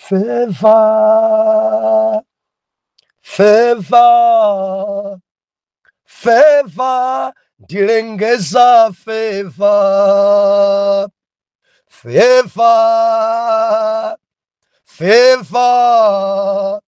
Favor, favor, favor, ndilengeza favor, favor, favor,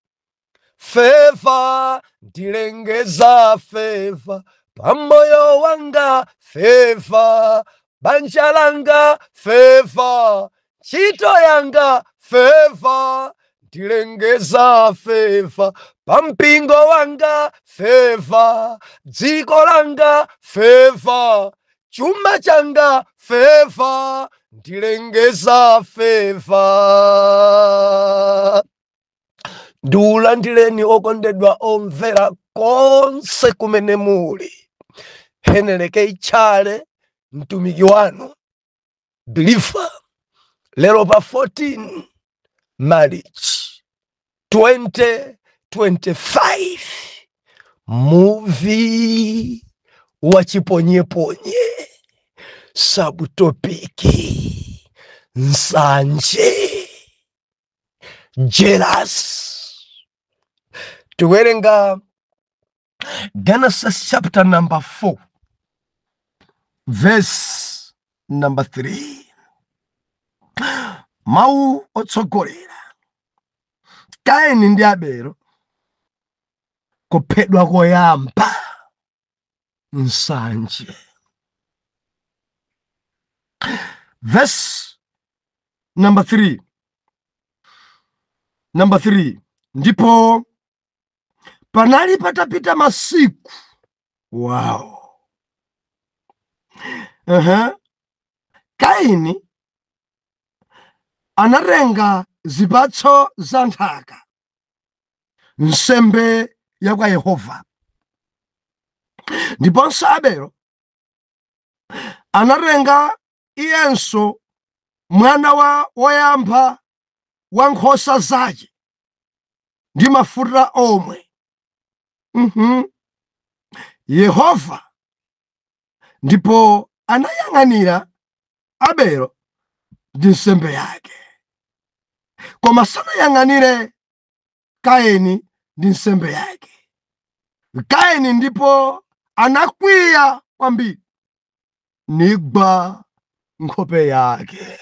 favor, ndilengeza favor pamoyo wanga, favor banja langa, favor ntchito yanga, favor ndilengeza favor pampingo wanga, favor dziko langa, favor chuma changa, favor ndilengeza favor. Ndiulandireni okondedwa omvera konse kumene muli. Heneleke Itchale mtumiki wanu believer, lero pa 14 March 2025, muvi wa chiponyeponye, subtopic nsanje, jealous. Tiwerenga Genesis chapter number 4 verse number 3. Mawu otsogolera: Kaini ndi Abelo, kuphedwa koyamba, nsanje. Verse number 3, number 3: Ndipo panali patapita masiku, wow, Kaini anatenga zipatso za nthaka nsembe ya kwa Yehova, ndiponso Abelo anatenga iyenso mwana wa woyamba wa nkhosa zake ndi mafuta omwe. Yehova ndipo anayang'anira Abelo ndi nsembe yake, koma sanayang'anire Kaini ndi nsembe yake. Kaini ndipo anakwiya kwambiri, nigwa nkhope yake.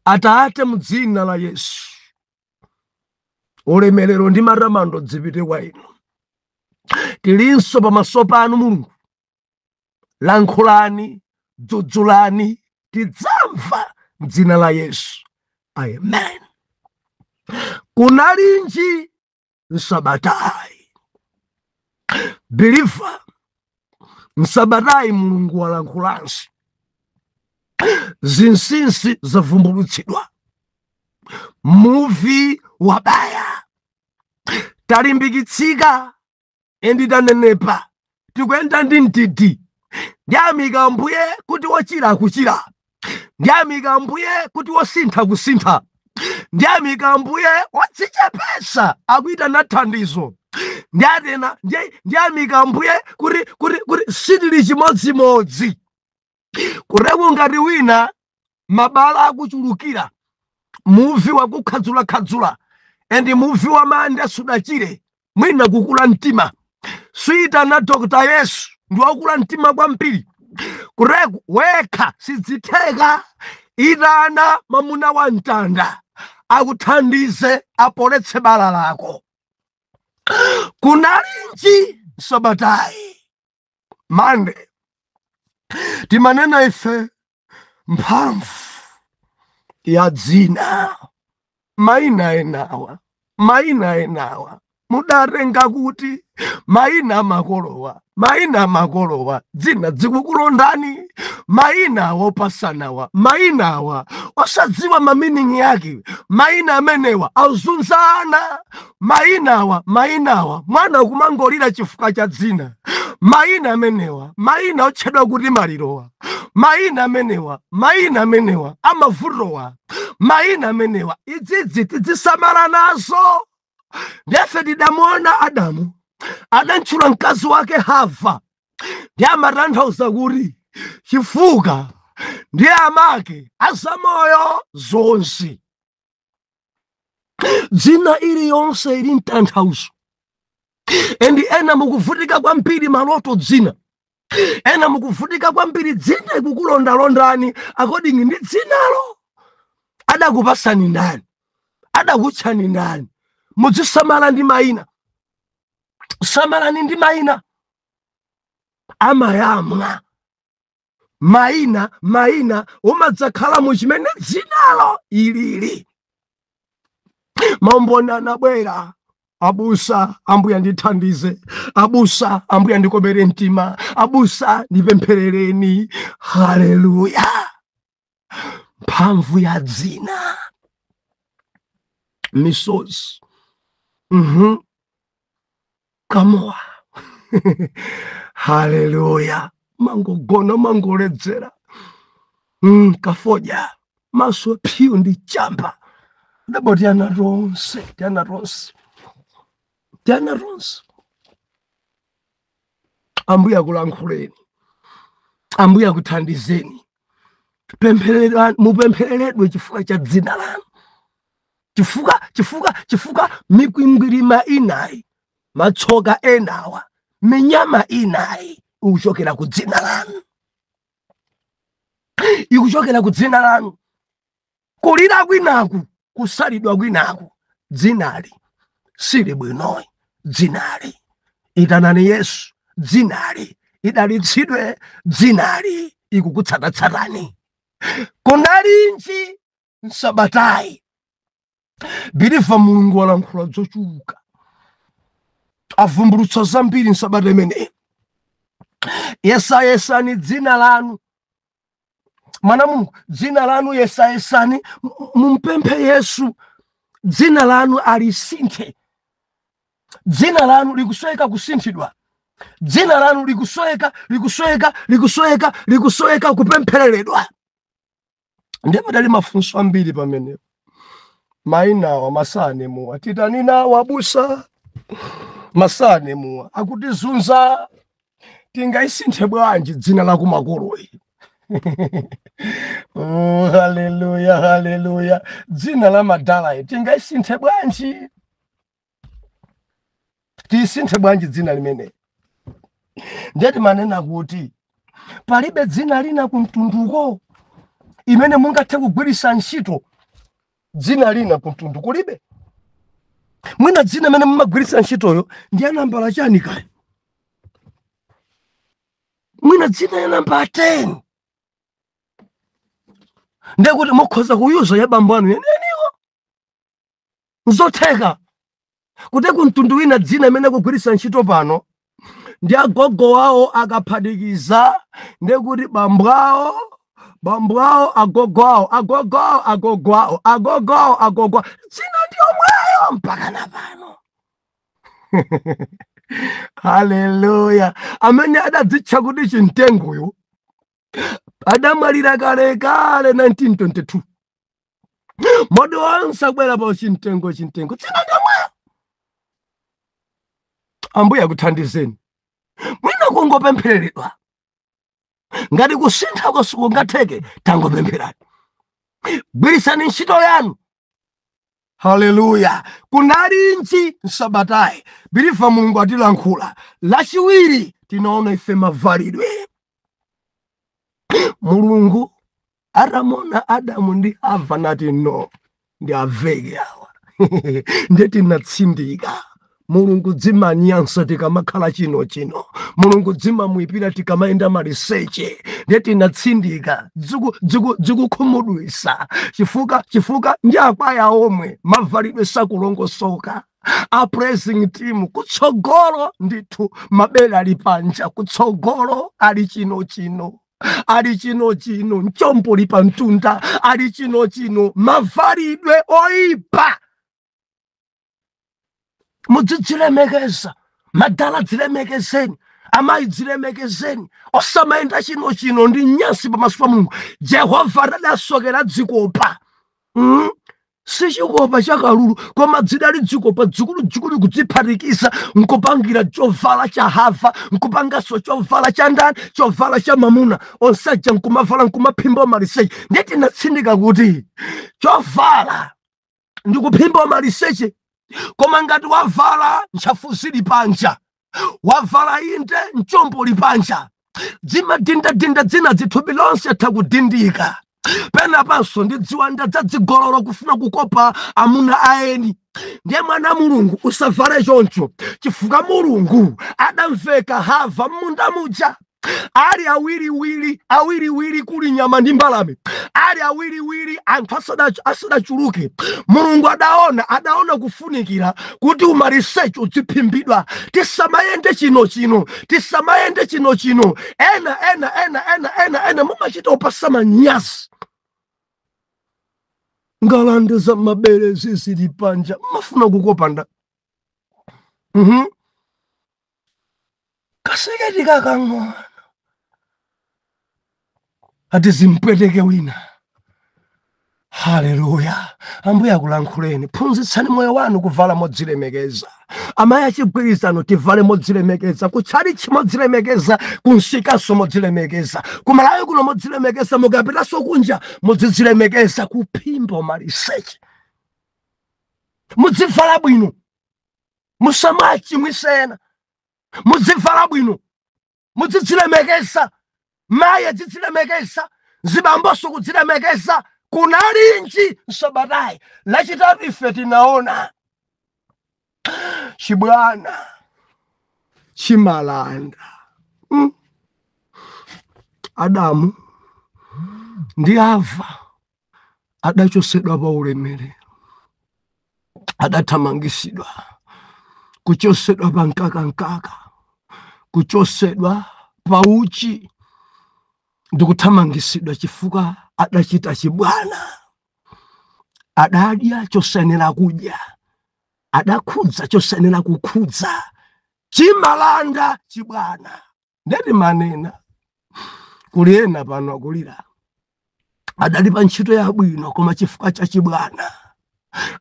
Atate, mu dzina la Yesu, ulemerero ndi matamando dzipite kwa inu. Tilinso pamaso panu Mulungu, lankhulani, dzudzulani, tidzamva m'dzina la Yesu, amen. Kunalinji nsabatayi, believer? Nsabatayi Mulungu walankhulanso, zinsinsi zavumbulutsidwa, muvi wabaya, talimbikitsika and tanenepa, tikuyenda ndi mtiti. Ndiyamika Mbuye kuti wochira akuchira, ndiyamika Mbuye kuti wosintha kusintha, ndiyamika Mbuye wodzichepesa akuitana thandizo, ndiyatena, ndiyamika Mbuye kuti sitili chimodzimodzi. Kureku ngati wina mabala akuchulukira, muvi wakukhadzulakhadzula and muvi wa manda sudachire, mwina kukula mtima, suitana Dr. Yesu, ndi wakula mtima kwambiri. Kureku wekha sidzitheka, itana mamuna wa mtanda akuthandize, apoletse bala lako. Kunalinji sabatayi? Mande timanena ife mphamvu ya dzina, maina enawa, maina enawa mudatenga kuti? Maina makolowa, maina makolowa, dzina dzikukulondani, maina wopasanawa, mainawa osadziwa ma meaning yake, maina amenewa azunzana, mainawa, mainawa mwana kumangolira chifukwa cha dzina, maina amenewa, maina otchedwa kuti malirowa, maina amenewa, maina amenewa amavutowa, maina amenewa idzidzi tidzisamala nazo. Ndife tidamuona Adamu adantchula mkazi wake Hava, ndi amatanthauza kuti chifuka ndiye amake azamoyo zonse. Dzina iliyonse ili mtanthauzo. And ena mukuvutika kwambiri maloto dzina, ena mukuvutika kwambiri dzina ikukulondalondani according ndi dzinalo adakupasani ndani, adakutchani ndani. Muzisamala ndi mayina, samalani ndi mayina. Amayamwa mayina, mayina umadzakhala mu chimene dzinalo ilili. Maumboni anabwera: "Abusa, Ambuya ndithandize. Abusa, Ambuya ndikomere mtima. Abusa, ndipempherereni." Haleluya! Mphamvu ya dzina, misozi, Kamowa, haleluya! Mangogona, mangoledzera, kafoja, maso phiyo ndi chamba. Ndabo tiana tonse, tiana tonse, tiana tonse. Ambuye akulankhuleni, Ambuye akuthandizeni. Mupemphereredwe chifukwa cha dzina lanu, chifukwa mikwingwirima inayi, matsoka enawa, minyama inayi ikuchokera ku dzina lanu, ikuchokera ku dzina lanu. Kulira kwinaku, kusalidwa kwinaku, dzinali sili bwinoyi. Dzinali itanani Yesu, dzinali idalitsidwe, dzinali ikukutsatatsatani. Kunalinji nsabatayi, believer, Mulungu walankhula zochuluka, avumbulutsa zambiri nsabata imeneyi. Yesayesani dzina lanu, mwana Mulungu, dzina lanu yesayesani. Mumpemphe Yesu dzina lanu alisinthe. Dzina lanu likusweka kusinthidwa, dzina lanu likusweka, likusweka, likusweka, likusweka kupemphereredwa. Ndiye padali mafunso ambiri pamenepo: mayinawa, masanemuwa, titani nawo abusa? Masanemuwa akutizunza, tingayisinthe bwanji dzina la kumakoloyi? Oh, haleluya, haleluya! Dzina la madalayi tingayisinthe bwanji? Tiyisinthe bwanji dzina limene? Ndiye timanena kuti palibe dzina lina kumtunduko imene mungathe kugwiritsa ntchito. Dzina lina kumtundu kulibe. Mwina dzina imene mumagwiritsa ntchitoyo ndi ya nambala chani kaya, mwina dzina ya namba 10, ndiye kuti mukhoza kuyuza ya bambo anu yeneniwo. Nzotheka kuti kumtundu wina dzina imene kugwiritsa ntchito pano ndi agogo wawo, akaphatikiza ndiye kuti bambo awo, bambo awo, agogo awo, agogo awo, agogo awo, agogo awo, agogo awo, dzina ndi omweyo mpaka na pano. Haleluya! Amene adadzitcha kuti Chimtengoyo adamwalira kalekale 1922. Modi onse akubwera pa Chimtengo, Chimtengo, dzina ndi omweyo. Ambuye akuthandizeni. Mwina kungopemphereredwa, ngati kusintha sikungatheke, tangopempherani, gwirisani ntchito yanu. Haleluya! Kunalinji nsabatayi, believer, Mulungu atilankhula. Lachiwiri tinaona ife mavalidwe. Mulungu atamona Adamu ndi Hava nati, "No, ndi aveke awa." Ndiye tinatsindika, Mulungu dzimanyansa tikamakhala chino chino, Mulungu dzimamwipira tikamayenda maliseche. Ndiye tinatsindika dzikukhumudwisa chifukwa ndi akwaya omwe mavalidwe sakulongosoka, a praising team kutsogolo ndithu mabere ali panja, kutsogolo ali chino chino, ali chino chino, mchombo li pamtunda, ali chino chino, mavalidwe oipa. Mudzidzilemekeza, madala dzilemekezeni, amayi dzilemekezeni, osamayenda chino chino, ndi nyasi pamaso pa Mulungu. Jehova adasokera dzikopa, Si chikopa chakalulu, koma dzidali dzikopa dzikulu kudziphatikiza nkupangira chovala cha Hava, nkupanganso chovala cha ndani, chovala cha mamuna, onseja nkumavala, nkumaphimba maliseche. Ndiye tinatsindika kuti chovala Ndikuphimba maliseche, koma ngati wavala ntchafu zili panja, wavala inde mchombo uli panja, dzimadindadinda dzina dzithupi lonse tha kudindika. Penapanso ndi dziwanda dzadzigololo kufuna kukopa amuna aeni. Ndiye mwana Mulungu usavale choncho, chifukwa Mulungu adamveka Hava m'munda muja ali awiriwiri, awiriwiri kuli nyama ndi mbalame, ali awiriwiri anthu asadachuluke. Mulungu adaona kufunikira kuti umaliseche udziphimbidwa. Tisamayende chino chino, tisamayende chino chino. Ena ena ena ena ena ena mumachita opasa manyazi. Ngalande za mabere zizili panja, mafuna kukopanda. Kaseketi kakang'ono ati zimpweteke wina. Haleluya! Ambuye akulankhuleni. Phunzitsani moyo wanu kuvala modzilemekeza. Amayi achigwirizano, tivale modzilemekeza, kutchalichi modzilemekeza, kunsikanso modzilemekeza, kumalawi kuno modzilemekeza, mukapitanso kunja mudzidzilemekeza. Kuphimba maliseche, mudzivala bwino, musamachimwisena, mudzivala bwino, mudzidzilemekeza. Mayi adzidzilemekeza, zibambonso kudzilemekeza. Kunalinji nsabatayi Lachitatu? Ife tinaona chibwana chimalanda. Adamu ndi Ava adachosedwa pa ulemerero, adathamangisidwa, kuchosedwa pa mkakankaka, kuchosedwa pa uchi ndikuthamangisidwa chifukwa adachita chibwana. Adadya chosayenera kudya, adakhudza chosayenera kukhudza. Chimalanda chibwana. Ndeti manena kuli ena pano akulira, adali pa ntchito yabwino koma chifukwa cha chibwana,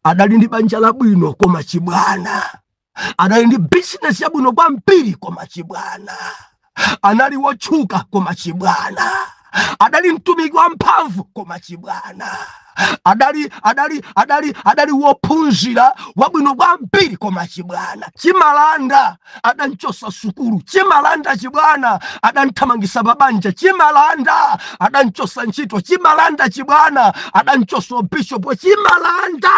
adali ndi banja labwino koma chibwana, adali ndi bizinesi yabwino kwambiri koma chibwana, anali wotchuka koma chibwana, adali mtumiki wamphamvu koma chibwana, adali wophunzira wabwino kwambiri koma chibwana. Chimalanda adanchosa sukulu, chimalanda chibwana adanthamangisa pabanja, chimalanda adanchosa ntchito, chimalanda chibwana adanchosa bishopo, chimalanda.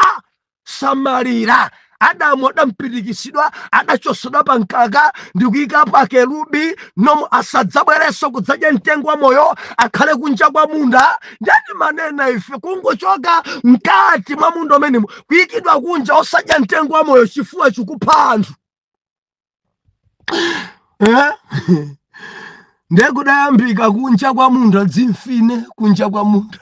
Samalira. Adamu adampirikisidwa, adachosedwa pa mkaka ndikuyikapo akerubi nomo asadzabwerenso kudzadya mtengo wa moyo, akhale kunja kwa munda. Ndati manena ife kungochoka mkati mwa munda umenemo kuyikidwa kunja osadya mtengo wa moyo, chifuwa chikupha anthu. Ndiye kudayambika kunja kwa munda dzimfine, kunja kwa munda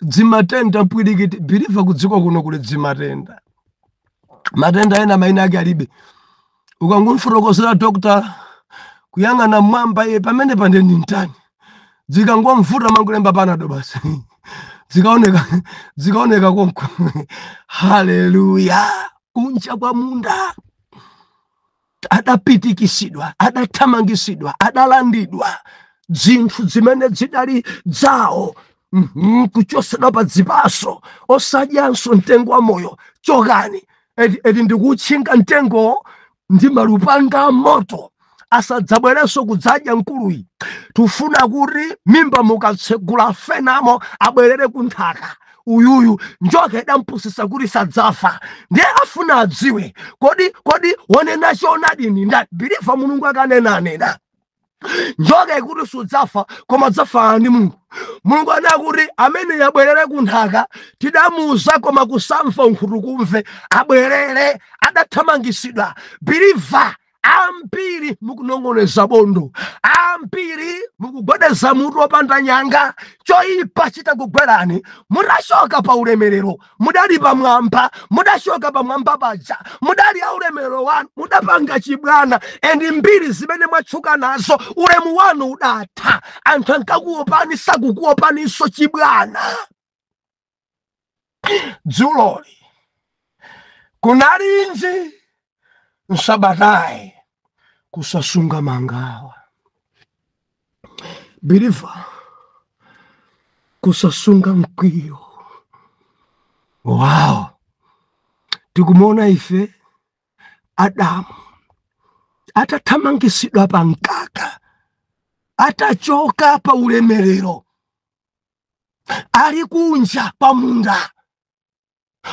dzimatenda mpwirikiti. Believer, kudziko kuno kuli dzimatenda, matenda ena maina ake alibe. Ukangomfotokozera doctor, kuyang'ana mmwamba, iye pamene pandeni mtani, dzikangomvuta mangulemba panado basi, dzikaoneka, dzikaoneka konko. Haleluya! Kunja kwa munda adapitikisidwa, adathamangisidwa, adalandidwa zinthu zimene zidali dzawo, kuchosedwa pa dzipaso, osadyanso mtengo wa moyo. Chokani eti, eti ndikutchinga mtengo ndi malupanga amoto, asadzabwerenso kudzadya mkuluyi. Tufuna kuti mimba mukatsegula fenamo, abwerere kunthaka. Uyuyu njoka idampusisa kuti sadzafa, ndiye afuna adziwe, kodi wanena choonadi ni ndani? Believer, Mulungu akanena anena. Njoka ikuti sudzafa, koma dzafanana ndi Mulungu. Mulungu anakuti amene yabwerere kunthaka, tidamuuza koma kusamva, nkhutu kumve, abwerere. Adathamangisidwa. Believer, ambiri mukunong'oneza bondo, ambiri mukugwedeza mutu wopanda nyanga. Choyipa chitakugwerani, mudachoka pa ulemerero, mudali pamwamba, mudachoka pamwamba paja, mudali aulemerero wanu, mudapanga chibwana. And mbiri zimene mwatchuka nazo, ulemu wanu udatha, anthu ankakuopani, sakukuopaninso, chibwana. Dzuloli kunalinji nsabatayi? Kusasunga mangawa. Believer, kusasunga mkwiyo. Wow, tikumuona ife Adamu atathamangisidwa pa mkaka, atachoka pa ulemerero, ali kunja pa munda,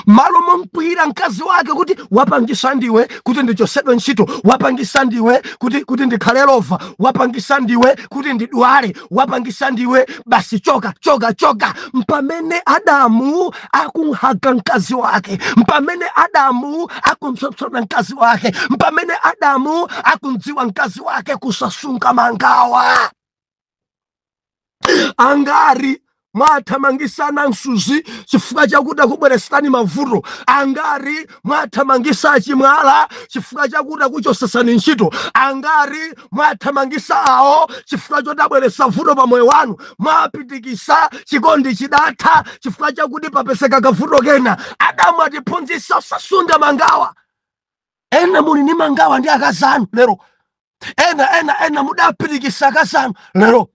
malo momkwira mkazi wake kuti wapangisa ndiwe kuti ndichosedwe ntchito, wapangisa ndiwe kuti ndikhale lova, wapangisa ndiwe kuti ndidwale, wapangisa ndiwe basi, choka choka choka. Mpamene Adamu akunhaga mkazi wake, mpamene Adamu akumpsopsona mkazi wake, mpamene Adamu akumdziwa mkazi wake. Kusasunga mangawa. Angari mwathamangisana msuzi chifukwa chakuti akubweresani mavuto? Angari mwathamangisa achimwala chifukwa chakuti akuchosesani ntchito? Angari mwathamangisa awo chifukwa choti abweresa vuto pa moyo wanu? Mwapitikisa chikondi chidatha chifukwa chakuti papeseka kavuto kena. Adamu atiphunzitsa usasunga mangawa. Ena muli ni mangawa ndi akazanu lero, ena ena ena mudapitikisa akazanu lero.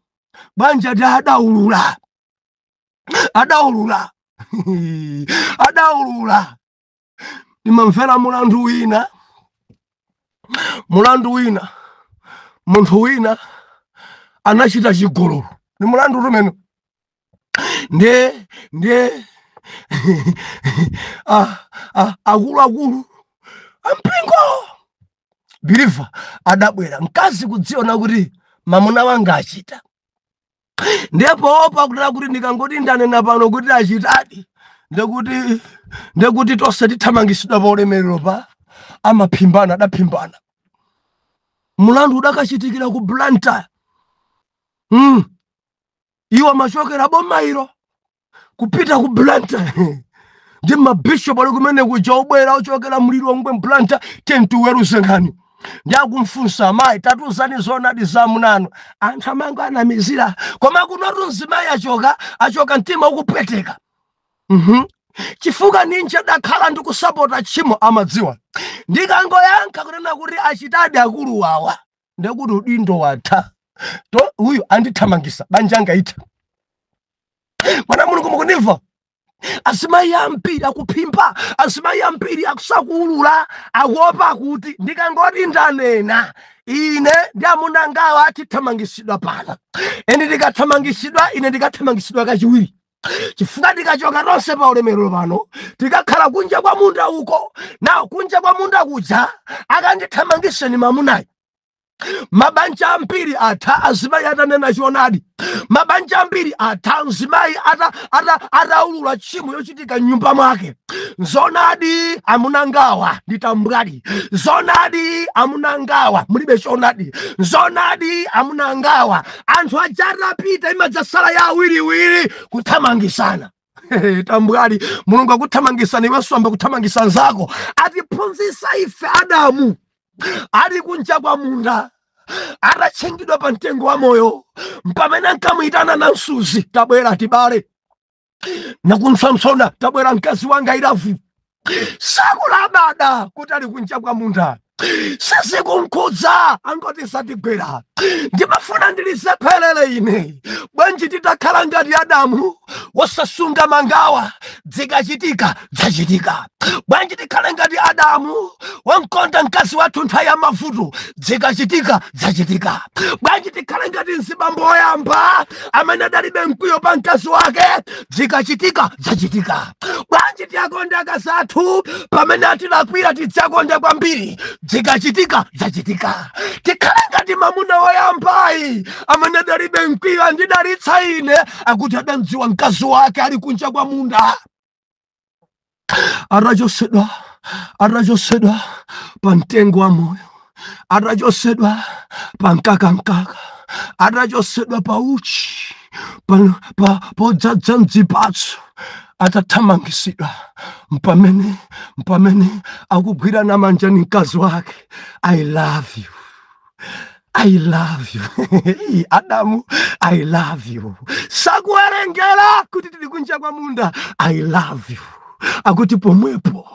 Banja ndi adaulula, adaulula, adaulula. Ndimamvera mulandu wina, mulandu wina, munthu wina anachita chigololo, ni mulandu tumene ndiye akuluakulu ampingo believer adabwera. Mkazi kudziona kuti mamuna wanga achita, ndipo opa kutera kuti ndikangoti ndanena pano kuti achitadi, ndekuti tonse tithamangisidwa pa ulemerero pa. Amaphimbana, adaphimbana. Mulandu udakachitikira ku Blantyre. Iwo amachokera boma ilo kupita ku Blantyre, ndi mabishopu ali kumene kuja, obwera ochokera mlilongwe, Blantyre, tentiweruze nkhani. Ndi akumfunsa amayi, "Tatuzani zoonadi za munanu." Anthu amango anamizira, koma kunotu mzimayi achoka, achoka mtima ukupweteka. Chifukwa ninja dakhala ndi kusapota tchimo, amadziwa ndikangoyankha kunena kuti achitadi akulu wawa, ndekuti udindo watha, to uyu andithamangisa, banja angaitha. Mwana Mulungu, mukundimva? Azimayi ambiri akuphimba, azimayi ambiri akusakuulula, akuopa kuti ndikangoti ndanena, ine ndi amuna angawa atithamangisidwa pano, ende ndikathamangisidwa ine ndikathamangisidwa kachiwiri, chifukwa tikachoka tonse pa ulemerero pano tikakhala kunja kwa munda uko. Nawo kunja kwa munda kuja akandithamangiseni mamunayi. Mabanja ambiri atha azimayi atanena choonadi. Mabanja ambiri atha mzimayi ataulula tchimo yochitika mnyumba mwake. "Zonadi amunangawa ndi tambwali, zonadi amunangawa mulibe choonadi, zonadi amunangawa." Anthu aja atapita imadzasala ya awiriwiri kuthamangisana. Tambwali, Mulungu akuthamangisana iwenso amba kuthamangisa nzako. Atiphunzitsa ife Adamu ali kunja kwa munda, atatchengedwa pa mtengo wa moyo, mpamene ankamuyitana namsuzi, "Tabwera tibale," nakumpsompsona, "Tabwera mkazi wanga, I love you." Sakulabada kuti ali kunja kwa munda, sizikunkhudza, angoti satigwera. Ndimafuna ndilizephelele ine, bwanji titakhala ngati Adamu wosasunga mangawa, zikachitika zachitika? Bwanji tikhale ngati Adamu wamkonda mkazi wathu nthawi ya mavuto, zikachitika zachitika? Bwanji tikhale ngati mzibambo woyamba amene adalibe mkwiyo pa mkazi wake, zikachitika zachitika? Bwanji tiakonde akazi athu pamene atilakwira, tidzakonde kwambiri, zikachitika zachitika? Tikhale ngati mamuna woyambayi amene adalibe mkwiyo. Andidalitsa ine, akuti adamdziwa mkazi wake ali kunja kwa munda, atachosedwa, atachosedwa pa mtengo wa moyo, atachosedwa pa mkakamkaka, atachosedwa pa uchi, podzadza mdzipatso, atathamangisidwa, mpamene akugwirana manja ni mkazi wake, "I love you, I love you." Adamu, "I love you." Sakuwerengera kuti tili kunja kwa munda. "I love you." Akuti pomwepo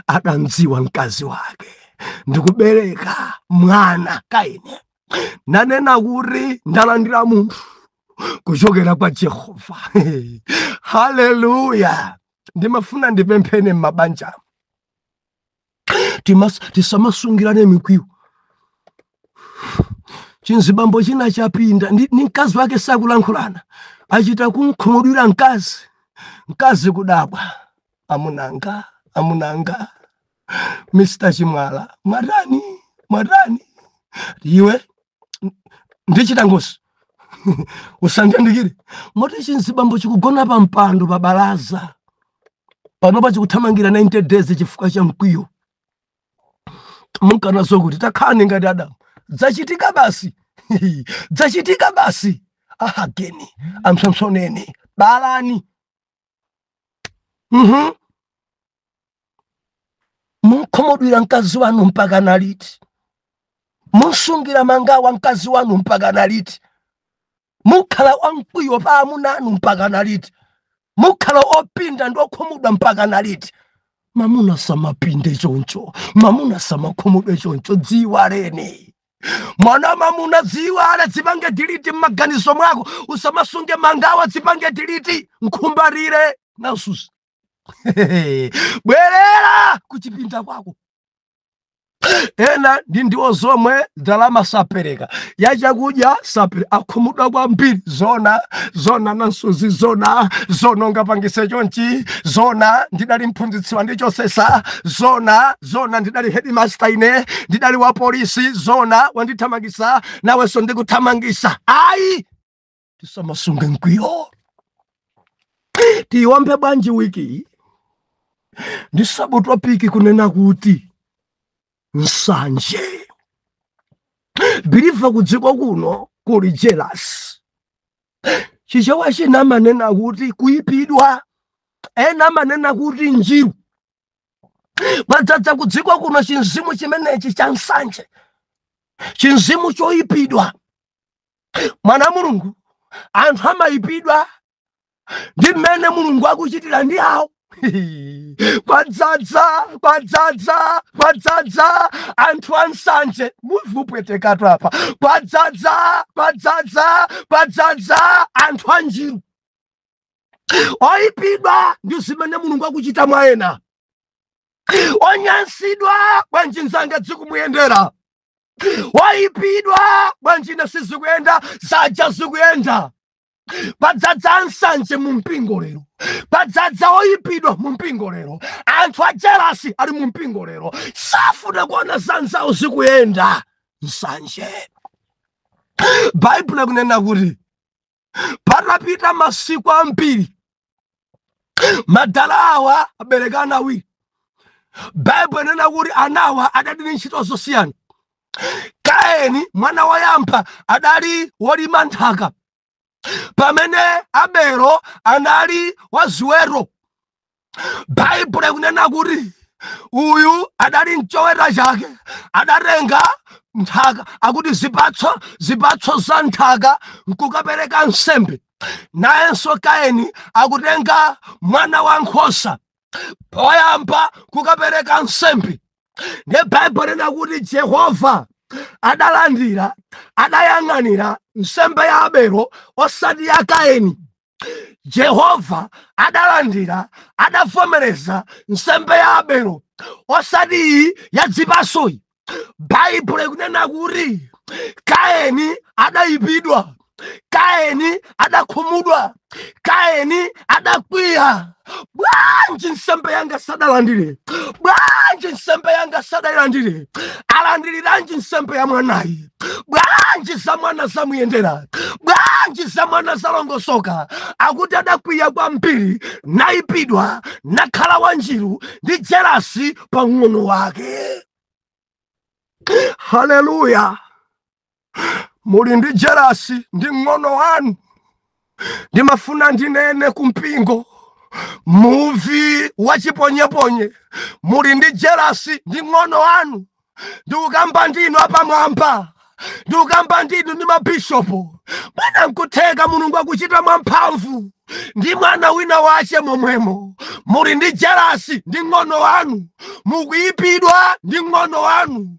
adamdziwa mkazi wake ndikubereka mwana Kaini, nanena kuti ndalandira munthu kuchokera kwa Jehova. Haleluya! Ndimafuna ndipemphene m'mabanja, tisamasungirane mikwiyo. Chinzibambo china chapinda ndi mkazi wake, sakulankhulana, achita kunkhumudwira mkazi. Mkazi kudabwa, "Amunanga, amunanga, Mr Chimwala, mwatani, mwatani?" "Iwe, ndichita ngozi, usandiyandikire." Moti chinzibambo chikugona pa mpando pa balaza panopa, chikuthamangira 90 days chifukwa cha mkwiyo. Munkanazo kuti takhani ngati Adamu, zachitika basi, zachitika basi, ahageni, amsomsoneni, balani. Munkhumudwira mkazi wanu mpaka naliti? Munsungira mangawa mkazi wanu mpaka naliti? Mukhala wamkwiyo pa amuna anu mpaka naliti? Mukhala opinda ndi okhumudwa mpaka naliti? Mamuna samapinde choncho, mamuna samakhumudwe choncho. Dziwaleni mwana mamuna, dziwale, dzipange delete m'maganizo mwako, usamasunge mangawa, dzipange delete, nkhumbarire nasusa, bwerera kuchipinda kwako. Ena ndi ndiwo zomwe, ndalama sapereka, yachakudya sapereka, akhumudwa kwambiri. Zona zona nansuzi, zona zona, ungapangise chonchi? Zona ndidali mphunzitsi wandichosesa. Zona zona, ndidali headmaster, ine ndidali wa polisi. Zona wandithamangisa, nawenso ndikuthamangisa. Ayi, tisamasunge mkwiyo. Tiwambe bwanji wiki ndi subtopic kunena kuti nsanje? Believer, kudziko kuno kuli jealous. Chichewa china amanena kuti kuyipidwa, ena amanena kuti njiru. Kwadzadza kudziko kuno chinzimu chimenechi cha nsanje, chinzimu choyipidwa. Mwana Mulungu, anthu amayipidwa ndi mmene Mulungu akuchitira ndi awo. Kwadzadza, kwadzadza, kwadzadza anthu ansanje. Muvi upwetekatu apa. Kwadzadza, kwadzadza, kwadzadza anthu anjiru oyipidwa ndi zimene Mulungu akuchita mwa ena, onyansidwa, "Bwanji nzanga zikumuyendera?" Wayipidwa, "Bwanji ine sizikuyenda, zaja zikuyenda?" Padzadza ansanje mu mpingo lero, padzadza oyipidwa mu mpingo lero, anthu a jealous ali mu mpingo lero, safuna kuona zanzawo zikuyenda. Nsanje. Baibulo kunena kuti patapita masiku ambiri, madala awa aberekana awiri. Baibulo inena kuti anawa adali ndi ntchito zosiyana. Kaini, mwana woyamba, adali wolima nthaka, pamene Abelo anali waziweto. Baibulo ikunena kuti uyu adali mchoweta chake, adatenga nthaka, akuti zipatso, zipatso za nthaka, nkukapereka nsembe. Nayenso Kaini akutenga mwana wa nkhosa poyamba kukapereka nsembe. Ndiye Baibulo lina kuti Jehova adalandira, adayang'anira nsembe ya Abelo osati ya Kaini. Jehova adalandira, adavomereza nsembe ya Abelo osati iyi ya dzipasoyi. Baibulo ikunena kuti Kaini adayipidwa, Kaini adakhumudwa, Kaini adakwiya. "Bwanji nsembe yanga sadalandire? Bwanji nsembe yanga sadayilandire? Alandiriranji nsembe ya mwanayi? Bwanji za mwana zamuyendera? Bwanji za mwana zalongosoka?" Akuti adakwiya kwambiri, nayipidwa, nakhala wanjiru ndi jealous pang'ono wake. Haleluya! Muli ndi jealous ndi mng'ono wanu. Ndimafuna ndinene kumpingo, muvi wachiponyeponye, muli ndi jealous ndi mng'ono wanu. Ndikukamba ndinu apamwamba, ndikukamba ndinu ndi mabishopu. Bwana, nkutheka Mulungu akuchita mwamphamvu. Ndi mwana wina wache momwemo. Muli ndi jealous ndi ng'ono wanu. Mukuyipidwa ndi ng'ono wanu.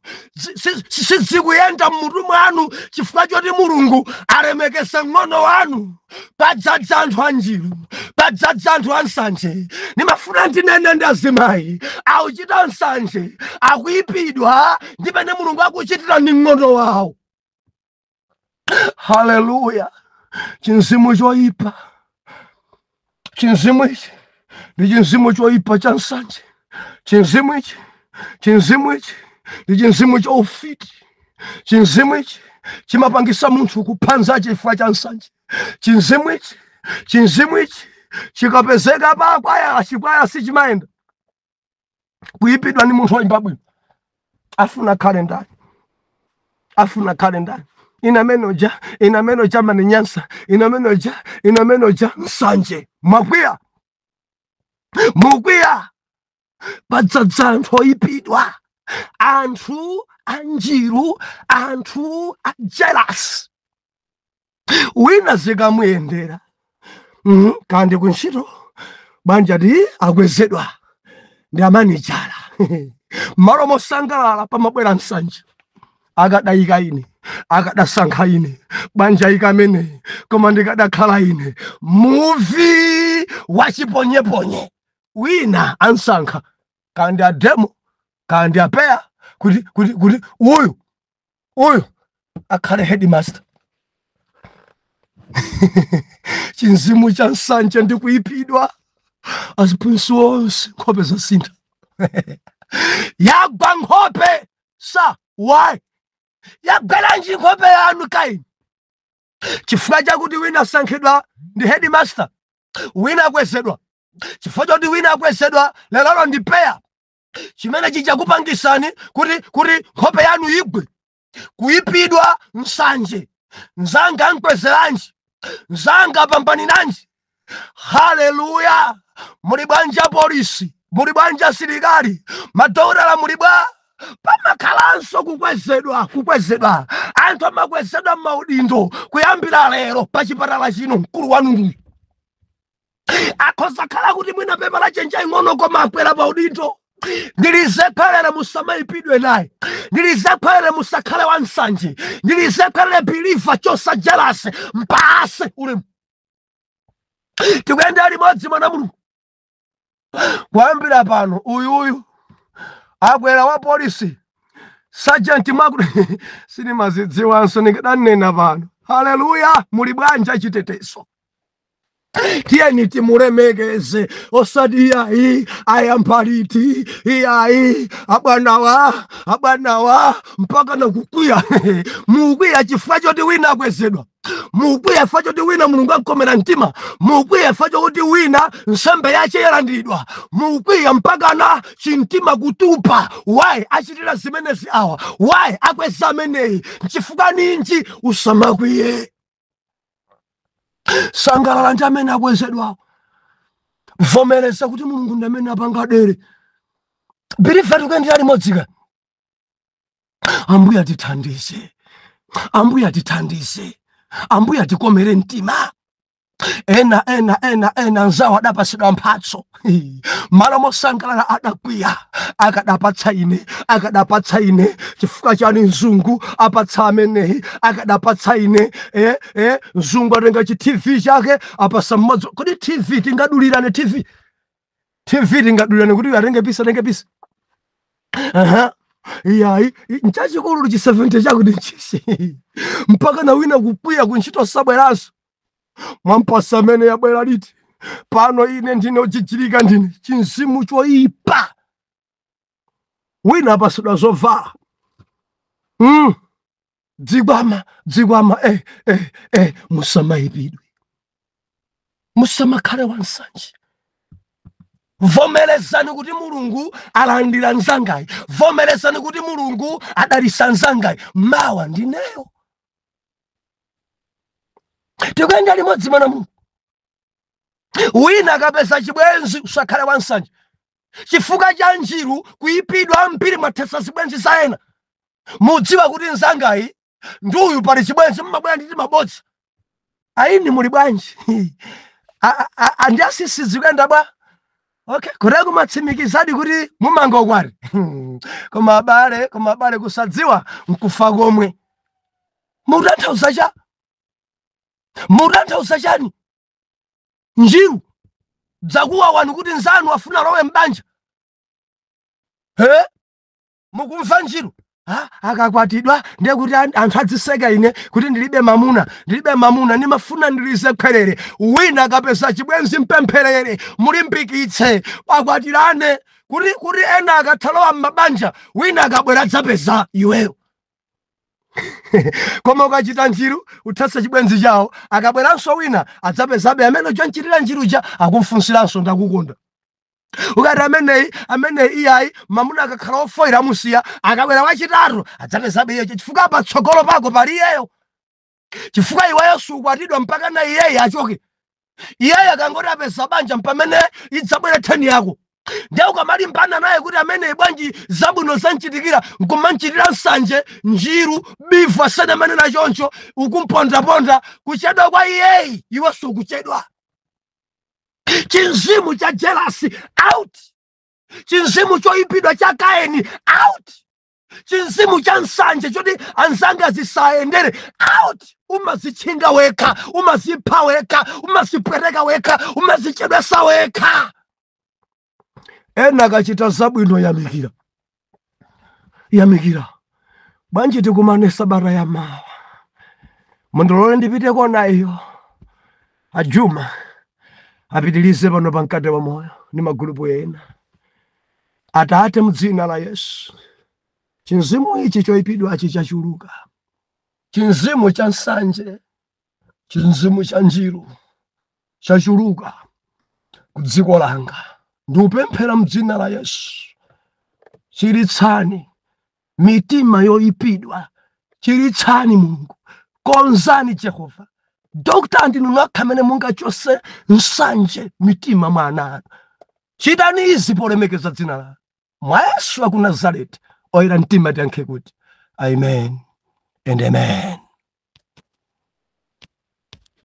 Sizikuyenda mmutu mwanu chifukwa choti Mulungu alemekeza ng'ono wanu. Padzadza anthu anjiru, padzadza anthu ansanje. Nimafuna ndinene ndi azimayi akuchita nsanje, akuyipidwa ndi pene Mulungu akuchitira ndi ng'ono wawo. Haleluya! Chinzimu choyipa, chinzimu ichi ndi chinzimu choyipa cha nsanje. Chinzimu ichi, chinzimu ichi ndi chinzimu chaufiti. Chinzimu ichi chimapangisa munthu kuphanza chifukwa cha nsanje. Chinzimu ichi, chinzimu ichi chikapezeka pa kwaya, chikwaya sichimayenda. Kuyipidwa ndi munthu woyimba bwino, afuna khale ndani? Afuna khale ndani? Ina menoja, ina menoja maninyansa, ina menoja, ina menoja nsanje. Mwakwiya, mukwiya. Padzadza anthu oyipidwa, anthu anjiru, anthu a jealous. Wina zikamuyendera, kandi kuntchito banja ti akwezedwa ndi amanijala, malo mosangalala pamabwera nsanje. Akadayika ine, akadasankha ine, banja ikamene, koma ndikadakhala ine. Muvi wachiponyeponye. Wina ansankha kandi ademo kandi apeya kuti uyu uyu akhale headmaster. Chinzimu cha nsanje ndi kuyipidwa. Aziphunzitsi onse nkhope zasintha, yagwa nkhope sa why yagweranji nkhope yanu kaini? Chifukwa chakuti wina asankhidwa ndi headmaster, wina akwezedwa. Chifukwa choti wina akwezedwa lero ndi peya, chimene chichakupangisani kuti nkhope yanu igwe. Kuyipidwa, nsanje. Nzanga ankwezeranji? Nzanga apambaninanji? Haleluya! Muli bwanja polisi? Muli bwanja asilikali? Madokotala muli bwa? Pamakhalanso kukwezedwa, kukwezedwa. Anthu amakwezedwa m'maudindo. Kuyambira lero pa chipatala chino mkulu wanu nduyu. Akhoza khala kuti mwina pepa la chenja ing'ono, koma akwera pa udindo. Ndilizekhalere, musamayipidwe naye. Ndilizekhalere, musakhale wansanje. Ndilizekhalere, believer, chosa jealous, mpase ulemu. Tikuyenda limodzi, mwana Mulungu. Kuyambira pano uyuyu akwera wa polisi, sergeant mwakuti sinimazidziwanso ndikadanena pano. Haleluya! Muli bwanja chitetezo? Tiyeni timulemekeze, osati iyayi ayambaliti, iyayi abwanawa, abwanawa, mpaka nakukwiya. Mukwiya chifukwa choti wina akwezedwa. Mukwiya chifukwa choti wina Mulungu akomera mtima. Mukwiya chifukwa chokuti wina nsembe yache yalandiridwa. Mukwiya mpaka na chimtima kutupa. Why achitira zimenezi awa? Why akweza ameneyi? Nchifukwa ninji? Usamakwiye, sangalala ndi amene akwezedwawo. Vomereza kuti Mulungu ndi amene apanga dere. Believer, tikuyendera limodzika. Ambuye atithandize, Ambuye atithandize, Ambuye atikomere mtima. Ena ena ena ena anzawo adapasidwa mphatso, malo mosangalala adakwiya. Akadapatsa ine, akadapatsa ine, chifukwa chani mzungu apatsa ameneyi? Akadapatsa ine. Mzungu atenga chi TV chake apasa mmodzi. Kodi TV tingadulirane? TV, TV tingadulirane kuti atenge piece, atenge piece? Aha, iyayi, nchachikulu chi 70 chakuti nchisi, mpaka na wina kukwiya, kuntchito sabweranso. Mwampasa amene yabwera liti? Pano ine ndine ochichirika, ndine chinzimu choyipa. Wina apasidwa zovala, Dzikwama, dzikwama, Musamayipidwe, musamakhale wansanje. Vomerezani kuti Mulungu alandira nzangayi. Vomerezani kuti Mulungu adalisa nzangayi, mawa ndineyo. Tikuyenda limodzi, mwana Mulungu. Wina akapeza chibwenzi, usakhale wansanje chifukwa cha njiru, kuyipidwa. Ambiri mwathesa zibwenzi za ena. Mudziwa kuti nzangayi ndi uyu pali chibwenzi, mmabwera nditi mabodza. Aini, muli bwanji? Andi asisi zikuyenda bwa? Okay, kuteko kumatsimikizadi kuti mumanga ukwati. Koma abale, koma abale, kusadziwa nkufa komwe. Mutanthauza cha, mutanthauza chani? Njiru dzakuwa wanu kuti nzanu afuna lowe mbanja, he mukumva njiru? Ha, akakwatidwa ndiye kuti anthu adziseka ine kuti ndilibe mamuna, ndilibe mamuna. Ndimafuna ndilize khwerere. Wina akapeza chibwenzi, mpempherere, mulimbikitse, akwatirane, kuti ena akathalowa m'mabanja, wina akabwera adzapeza iweyo. Koma ukachita njiru, uthetse chibwenzi chawo, akabweranso wina adzapezabe amene uchanchitira njiruja, akumfunsiranso ndakukonda. Ukati ameneyi, ameneyi iyayi, mamuna akakhala ofoira amusiya, akabwera wachitatu adzapezabe iyeyo, chifukwa patsogolo pako pali iyeyo, chifukwa iweyo sukwatidwa mpaka na iyeyi achoke. Iyeyo akangoti apeza banja, mpamene idzabwera turn yako. Ndiye ukamalimbana naye kuti ameneyi bwanji zabwino zanchitikira, nkumanchitira nsanje, njiru, bivu, asene amene nachoncho ukumpondaponda, kuchedwa kwa iyeyi iwe sukuchedwa. Chinzimu cha jealousy out, chinzimu choyipidwa cha Kaini out, chinzimu cha nsanje choti anzanga zisayendere out. Umazitchinga wekha, umazipha wekha, umazipwereka wekha, umazichedwesa wekha. Ena akachita zabwino, yamikira, yamikira. Bwanji tikumane sabata ya mawa? Mundilole ndipite kona iyo, ajuma apitilize pano pa Mkate wa Moyo ndi magulupu ena. Atate, mdzina la Yesu, chinzimu ichi choyipidwachi chachuluka, chinzimu cha nsanje, chinzimu cha njiru chachuluka ku dziko langa. Ndikupemphera mdzina la Yesu, chiritsani mitima yoyipidwa, chiritsani Mulungu, konzani Jehova. Doctor, ndinu nokha amene mungachose nsanje mitima mwa ana anu. Chitani izi polemekeza dzina lanu. Mwa Yesu aku Nazareti, oyera mtima tiyankhe kuti amen and amen.